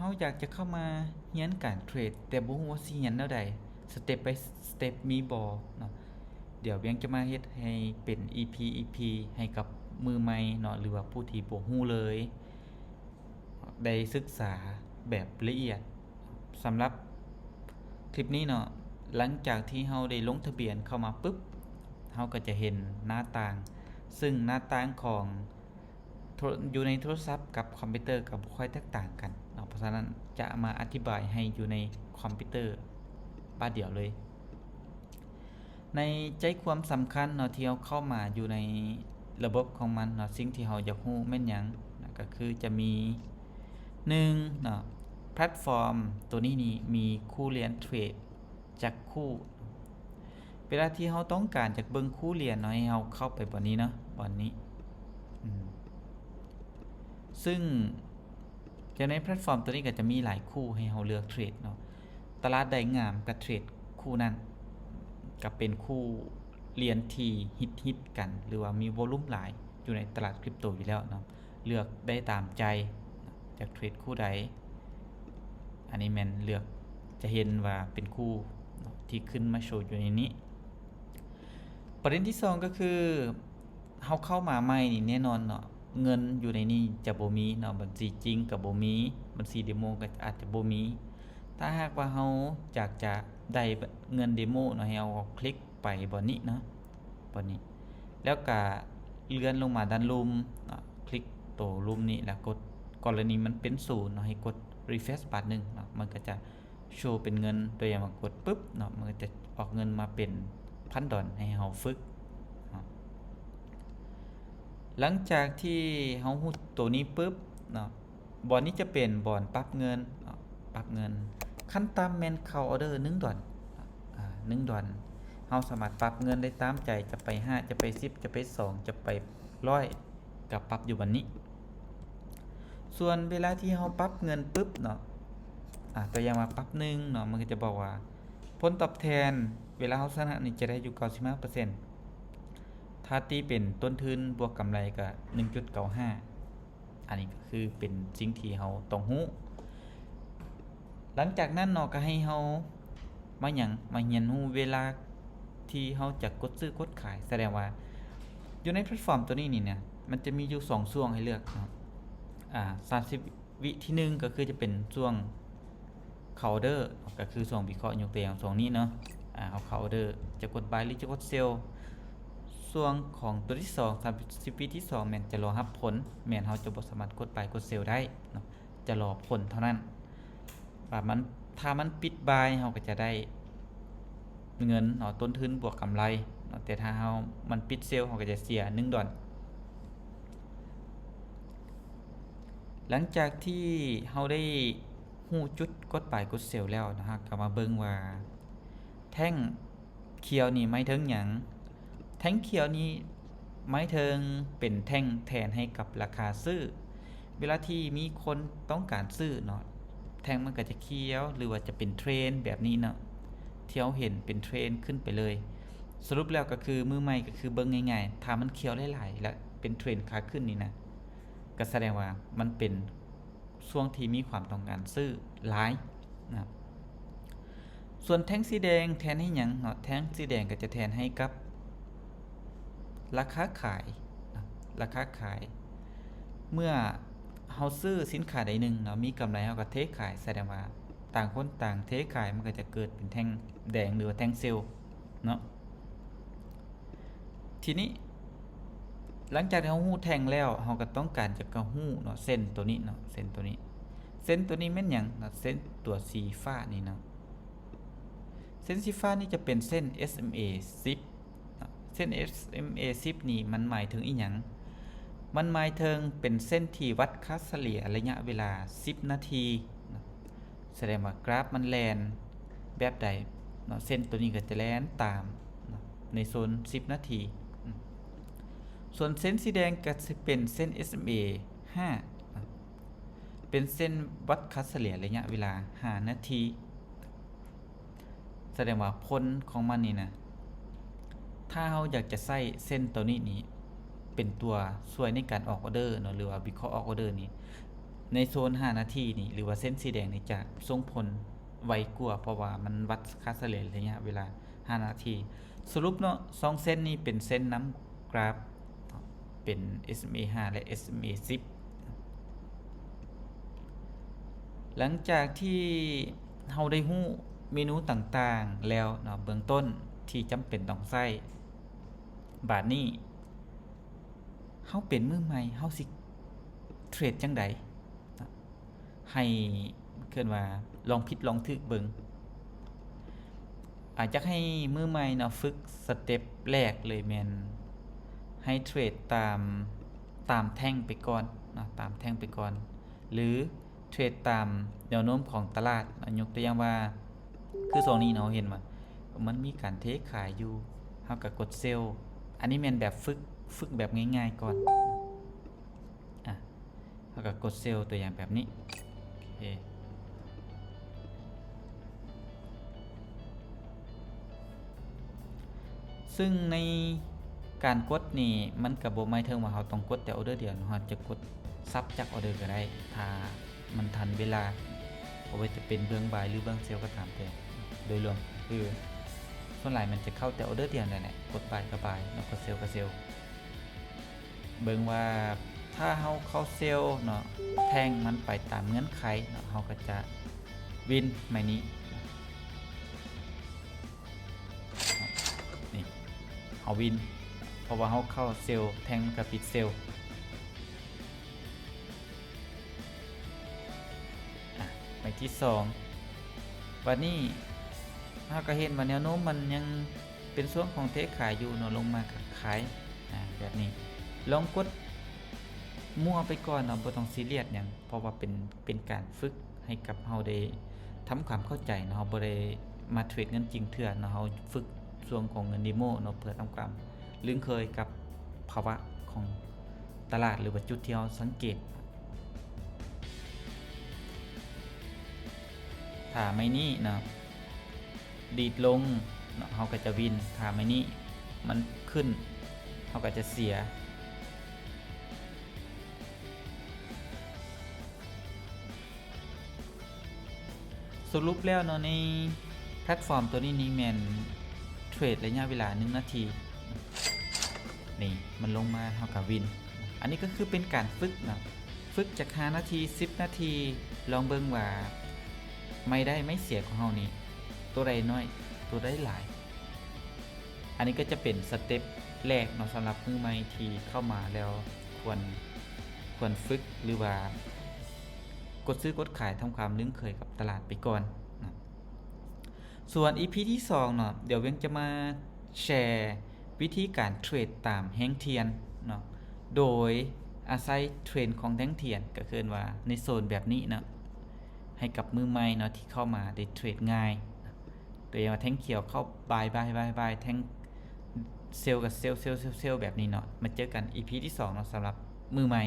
ເຮົາຢາກຈະເຂົ້າມາຮຽນການເທຣດ ແຕ່ບໍ່ຮູ້ວ່າຊິຮຽນແນວໃດ step by step ມີບໍ່ເນາະ? ດຽວວຽງຈະມາເຮັດໃຫ້ເປັນ ອີພີ ອີພີ ໃຫ້ກັບມືໃໝ່ເນາະ ຫຼືວ່າຜູ້ທີ່ບໍ່ຮູ້ເລີຍ ໄດ້ສຶກສາແບບລະອຽດ. ສຳລັບຄລິບນີ້ເນາະ ຫຼັງຈາກທີ່ເຮົາໄດ້ລົງທະບຽນເຂົ້າມາປຶບ ເຮົາກໍຈະເຫັນໜ້າຕ່າງ ຊຶ່ງໜ້າຕ່າງຂອງ ໂທ ຢູ່ໃນໂທລະສັບກັບຄອມພິວເຕີກໍບໍ່ຄ່ອຍແຕກຕ່າງກັນເນາະ, ເພາະສະນັ້ນຈະມາອະທິບາຍໃຫ້ຢູ່ໃນຄອມພິວເຕີບາດດຽວເລີຍ. ໃນໃຈຄວາມສຳຄັນເນາະ ທີ່ເຮົາເຂົ້າມາຢູ່ໃນລະບົບຂອງມັນເນາະ, ສິ່ງທີ່ເຮົາຢາກຮູ້ແມ່ນຫຍັງນະ? ກໍຄືຈະມີ ໜຶ່ງເນາະ ແພລດຟອມໂຕນີ້ນີ້ມີຄູ່ລຽນເທຣດຈັກຄູ່? ເວລາທີ່ເຮົາຕ້ອງການຢາກເບິ່ງຄູ່ລຽນເນາະ ໃຫ້ເຮົາເຂົ້າໄປບ່ອນນີ້ເນາະ, ບ່ອນນີ້ ອືມ ຊຶ່ງຈະໃນແພລດຟອມໂຕນີ້ກໍຈະມີຫຼາຍຄູ່ໃຫ້ເຮົາເລືອກເທຣດເນາະ. ຕະຫຼາດໃດງາມກໍເທຣດຄູ່ນັ້ນ, ກໍເປັນຄູ່ລຽນທີ່ຮິດໆກັນ ຫຼືວ່າມີວອລຸມຫຼາຍຢູ່ໃນຕະຫຼາດຄຣິບໂຕຢູ່ແລ້ວເນາະ. ເລືອກໄດ້ຕາມໃຈ ຢາກເທຣດຄູ່ໃດ. ອັນນີ້ແມ່ນເລືອກ ຈະເຫັນວ່າເປັນຄູ່ເນາະ ທີ່ຂຶ້ນມາໂຊຢູ່ໃນນີ້. ປະເດັນທີສອງກໍຄື ເຮົາເຂົ້າມາໃໝ່ນີ້ແນ່ນອນເນາະ ເງິນຢູ່ໃນນີ້ຈະບໍ່ມີເນາະ, ບັນຊີຈິງກໍບໍ່ມີ, ບັນຊີເດໂມກໍອາດຈະບໍ່ມີ. ຖ້າຫາກວ່າເຮົາຢາກຈະໄດ້ເງິນເດໂມເນາະ ໃຫ້ເຮົາຄລິກໄປບ່ອນນີ້ເນາະ, ບ່ອນນີ້ ແລ້ວກະເລື່ອນລົງມາດ້ານລຸ່ມເນາະ, ຄລິກໂຕລຸ່ມນີ້ ແລ້ວກົດ ກໍລະນີມັນເປັນສູນເນາະ ໃຫ້ກົດຣີເຟຣຊບາດໜຶ່ງເນາະ, ມັນກໍຈະໂຊເປັນເງິນ. ຕົວຢ່າງວ່າກົດປຶບເນາະ ມັນກໍຈະອອກເງິນມາເປັນພັນດອນໃຫ້ເຮົາຝຶກເນາະ. ຫຼັງຈາກທີ່ເຮົາຮູ້ໂຕນີ້ປຶບເນາະ ບ່ອນນີ້ຈະເປັນບ່ອນປັບເງິນເນາະ, ປັບເງິນ ຂັ້ນຕ່ຳແມ່ນເຂົ້າອໍເດີໜຶ່ງດອນ ອາ ໜຶ່ງດອນ. ເຮົາສາມາດປັບເງິນໄດ້ຕາມໃຈ, ຈະໄປຫ້າ ຈະໄປສິບ ຈະໄປສອງ ຈະໄປຮ້ອຍ ກໍປັບຢູ່ບ່ອນນີ້. ສ່ວນເວລາທີ່ເຮົາປັບເງິນປຶບເນາະ ອາ ຕົວຢ່າງວ່າປັບໜຶ່ງເນາະ, ມັນກໍຈະບອກວ່າຜົນຕອບແທນເວລາເຮົາຊະນະນີ້ຈະໄດ້ຢູ່ເກົ້າສິບຫ້າເປີເຊັນ, ຖ້າຕີເປັນຕົ້ນທຶນບວກກຳໄລກໍໜຶ່ງຈຸດເກົ້າຫ້າ. ອັນນີ້ກໍຄືເປັນສິ່ງທີ່ເຮົາຕ້ອງຮູ້. ຫຼັງຈາກນັ້ນເນາະ ກໍໃຫ້ເຮົາມາຫຍັງ ມາຮຽນຮູ້ເວລາທີ່ເຮົາຈະກົດຊື້ກົດຂາຍ. ສະແດງວ່າຢູ່ໃນແພລດຟອມຕົວນີ້ນີ້ນະ ມັນຈະມີຢູ່ສອງຊ່ວງໃຫ້ເລືອກເນາະ. ອາ ສາມສິບວິທີໜຶ່ງ ກໍຄືຈະເປັນຊ່ວງ ເຂົ້າອໍເດີ ກໍຄືຊ່ວງວິເຄາະ, ຍົກຕົວຢ່າງຊ່ວງນີ້ເນາະ ອາ ເຮົາເຂົ້າອໍເດີ ຈະກົດບາຍ ຫຼື ຈະກົດເຊລ. ຊ່ວງຂອງຕົວທີສອງ ສາມສິບວິທີສອງ ແມ່ນຈະລໍຮັບຜົນ, ແມ່ນເຮົາຈະບໍ່ສາມາດກົດບາຍ ກົດເຊລໄດ້ເນາະ, ຈະລໍຜົນເທົ່ານັ້ນ ວ່າມັນ ຖ້າມັນປິດບາຍ ເຮົາກໍຈະໄດ້ເງິນເນາະ, ຕົ້ນທຶນບວກກຳໄລເນາະ, ແຕ່ຖ້າເຮົາ ມັນປິດເຊລ ເຮົາກໍຈະເສຍໜຶ່ງດອນ. ຫຼັງຈາກທີ່ເຮົາໄດ້ ຮູ້ຈຸດກົດບາຍກົດເຊລແລ້ວເນາະ, ເຮົາກໍມາເບິ່ງວ່າແທ່ງຂຽວນີ້ໝາຍເຖິງຫຍັງ? ແທ່ງຂຽວນີ້ໝາຍເຖິງເປັນແທ່ງແທນໃຫ້ກັບລາຄາຊື້. ເວລາທີ່ມີຄົນຕ້ອງການຊື້ເນາະ, ແທ່ງມັນກໍຈະຂຽວ ຫຼືວ່າຈະເປັນເທຣນແບບນີ້ເນາະ, ທີ່ເຮົາເຫັນເປັນເທຣນຂຶ້ນໄປເລີຍ. ສະຫຼຸບແລ້ວກໍຄືມືໃໝ່ກໍຄືເບິ່ງງ່າຍໆ, ຖ້າມັນຂຽວຫຼາຍໆ ແລະ ເປັນເທຣນຂາຂຶ້ນນີ້ນະ, ກໍສະແດງວ່າມັນເປັນ ຊ່ວງທີ່ມີຄວາມຕ້ອງການຊື້ຫຼາຍນະ. ສ່ວນແທ່ງສີແດງແທນໃຫ້ຫຍັງເນາະ? ແທ່ງສີແດງກໍຈະແທນໃຫ້ກັບລາຄາຂາຍນະ, ລາຄາຂາຍ. ເມື່ອເຮົາຊື້ສິນຄ້າໃດໜຶ່ງເນາະ, ມີກຳໄລເຮົາກໍເທຂາຍ, ສະແດງວ່າຕ່າງຄົນຕ່າງເທຂາຍ, ມັນກໍຈະເກີດເປັນແທ່ງແດງ ຫຼືວ່າແທ່ງເຊລເນາະ. ທີນີ້ ຫຼັງຈາກທີ່ເຮົາຮູ້ແທ່ງແລ້ວ ເຮົາກໍຕ້ອງການຈະກະຮູ້ເນາະ ເສັ້ນຕົວນີ້ເນາະ, ເສັ້ນຕົວນີ້ ເສັ້ນຕົວນີ້ແມ່ນຫຍັງເນາະ? ເສັ້ນຕົວສີຟ້ານີ້ເນາະ, ເສັ້ນສີຟ້ານີ້ຈະເປັນເສັ້ນ ເອສເອັມເອ ສິບເນາະ. ເສັ້ນ ເອສເອັມເອ ສິບນີ້ມັນໝາຍເຖິງອີ່ຫຍັງ? ມັນໝາຍເຖິງເປັນເສັ້ນທີ່ວັດຄ່າສະເລ່ຍໄລຍະເວລາສິບນາທີເນາະ. ສະແດງວ່າກຣາຟມັນແລ່ນແບບໃດເນາະ, ເສັ້ນຕົວນີ້ກໍຈະແລ່ນຕາມເນາະ ໃນໂຊນສິບນາທີ. ອືມ ສ່ວນເສັ້ນສີແດງກໍຊິເປັນເສັ້ນ ເອສເອັມເອ ຫ້າເນາະ, ເປັນເສັ້ນວັດຄ່າສະເລ່ຍໄລຍະເວລາຫ້ານາທີ. ສະແດງວ່າຜົນຂອງມັນນີ້ນະ ຖ້າເຮົາຢາກຈະໃຊ້ເສັ້ນຕົວນີ້ນີ້ເປັນຕົວຊ່ວຍໃນການອອກອໍເດີເນາະ ຫຼືວ່າວິເຄາະອອກອໍເດີນີ້, ໃນໂຊນຫ້ານາທີນີ້ ຫຼືວ່າເສັ້ນສີແດງນີ້ຈະສົ່ງຜົນໄວກວ່າ ເພາະວ່າມັນວັດຄ່າສະເລ່ຍໄລຍະເວລາຫ້ານາທີ. ສະຫຼຸບເນາະ ສອງເສັ້ນນີ້ເປັນເສັ້ນນຳກຣາຟ ເປັນ ເອສເອັມເອຫ້າ ແລະ ເອສເອັມເອສິບ. ຫຼັງຈາກທີ່ເຮົາໄດ້ຮູ້ເມນູຕ່າງໆແລ້ວເນາະ ເບື້ອງຕົ້ນທີ່ຈຳເປັນຕ້ອງໃຊ້, ບາດນີ້ເຮົາເປັນມືໃໝ່ ເຮົາຊິເທຣດຈັ່ງໃດ? ໃຫ້ ເອີ້ນວ່າລອງຜິດລອງຖືກເບິ່ງ. ອາ ຢາກໃຫ້ມືໃໝ່ເນາະ ຝຶກສະເຕັບແລກເລີຍແມ່ນໃຫ້ເທຣດຕາມ ຕາມແທ່ງໄປກ່ອນເນາະ ຕາມແທ່ງໄປກ່ອນ ຫຼືເທຣດຕາມແນວໂນ້ມຂອງຕະຫຼາດເນາະ. ຍົກຕົວຢ່າງວ່າ ຄືຊ່ວງນີ້ເນາະ ເຮົາເຫັນວ່າມັນມີການເທຂາຍຢູ່ ເຮົາກໍກົດເຊວ. ອັນນີ້ແມ່ນແບບຝຶກ ຝຶກແບບງ່າຍໆກ່ອນ. ອາ ເຮົາກໍກົດເຊວ ຕົວຢ່າງແບບນີ້. ໂອເຄ ຊຶ່ງໃນການກົດນີ້ ມັນກໍບໍ່ໝາຍເຖິງວ່າເຮົາຕ້ອງກົດແຕ່ອໍເດີດຽວເນາະ, ເຮົາຈະກົດສັບຈັກອໍເດີກໍໄດ້ ຖ້າມັນທັນເວລາ, ບໍ່ວ່າຈະເປັນເບື້ອງບາຍ ຫຼືເບື້ອງເຊວກໍຕາມແຕ່. ໂດຍລວມຄື ສ່ວນຫຼາຍມັນຈະເຂົ້າແຕ່ອໍເດີດຽວນັ້ນແຫຼະ, ກົດບາຍກໍບາຍເນາະ, ກົດເຊວກໍເຊວ. ເບິ່ງວ່າຖ້າເຮົາເຂົ້າເຊວເນາະ ແທ່ງມັນໄປຕາມເງື່ອນໄຂເນາະ, ເຮົາກໍຈະວິນໄມ້ນີ້. ນີ້ ເຮົາວິນ ເພາະວ່າເຮົາເຂົ້າເຊວ ແທ່ງມັນກໍປິດເຊວ. ອາ ໄມ້ທີສອງ ບາດນີ້ເຮົາກໍເຫັນວ່າແນວໂນ້ມມັນຍັງເປັນຊ່ວງຂອງເທຂາຍຢູ່ເນາະ, ລົງມາກໍຂາຍ ອາ ແບບນີ້. ລອງກົດມົ່ວໄປກ່ອນເນາະ, ບໍ່ຕ້ອງຊີຣຽສຫຍັງ ເພາະວ່າເປັນ ເປັນການຝຶກໃຫ້ກັບເຮົາໄດ້ທຳຄວາມເຂົ້າໃຈເນາະ, ເຮົາບໍ່ໄດ້ມາເທຣດເງິນຈິງເທື່ອເນາະ, ເຮົາຝຶກຊ່ວງຂອງເງິນເດໂມເນາະ ເພື່ອທຳຄວາມລຶ້ງເຄີຍກັບພາວະຂອງຕະຫຼາດ ຫຼືວ່າຈຸດທີ່ເຮົາສັງເກດ. ຖ້າໄມ້ນີ້ເນາະ ດີດລົງເນາະ ເຮົາກໍຈະວິນ, ຖ້າໄມ້ນີ້ມັນຂຶ້ນ ເຮົາກໍຈະເສຍ. ສະຫຼຸບແລ້ວເນາະ ໃນແພລດຟອມຕົວນີ້ນີ້ແມ່ນເທຣດໄລຍະເວລາໜຶ່ງນາທີ. ນີ້ມັນລົງມາ ເຮົາກໍວິນ. ອັນນີ້ກໍຄືເປັນການຝຶກເນາະ, ຝຶກຈັກຫ້ານາທີ ສິບນາທີ, ລອງເບິ່ງວ່າໄມ້ໄດ້ໄມ້ເສຍຂອງເຮົານີ້ ໂຕໃດໜ້ອຍ ໂຕໃດຫຼາຍ. ອັນນີ້ກໍຈະເປັນສະເຕັບແລກເນາະ ສຳລັບມືໃໝ່ທີ່ເຂົ້າມາແລ້ວ ຄວນ ຄວນຝຶກ ຫຼືວ່າກົດຊື້ກົດຂາຍ ທຳຄວາມລຶ້ງເຄີຍກັບຕະຫຼາດໄປກ່ອນເນາະ. ສ່ວນອີພີທີສອງເນາະ ດຽວວຽງຈະມາແຊວິທີການເທຣດຕາມແທ່ງທຽນເນາະ ໂດຍອາໄສເທຣນຂອງແທ່ງທຽນ ກໍເອີ້ນວ່າໃນໂຊນແບບນີ້ເນາະ ໃຫ້ກັບມືໃໝ່ເນາະ ທີ່ເຂົ້າມາໄດ້ເທຣດງ່າຍ. ຕົວຢ່າງວ່າແທ່ງຂຽວເຂົ້າບາຍ ບາຍ ບາຍ ບາຍ, ແທ່ງເຊວກໍເຊວ ເຊວ ເຊວ ເຊວ ແບບນີ້ເນາະ. ມາເຈີກັນອີພີທີສອງເນາະ ສຳລັບມືໃໝ່.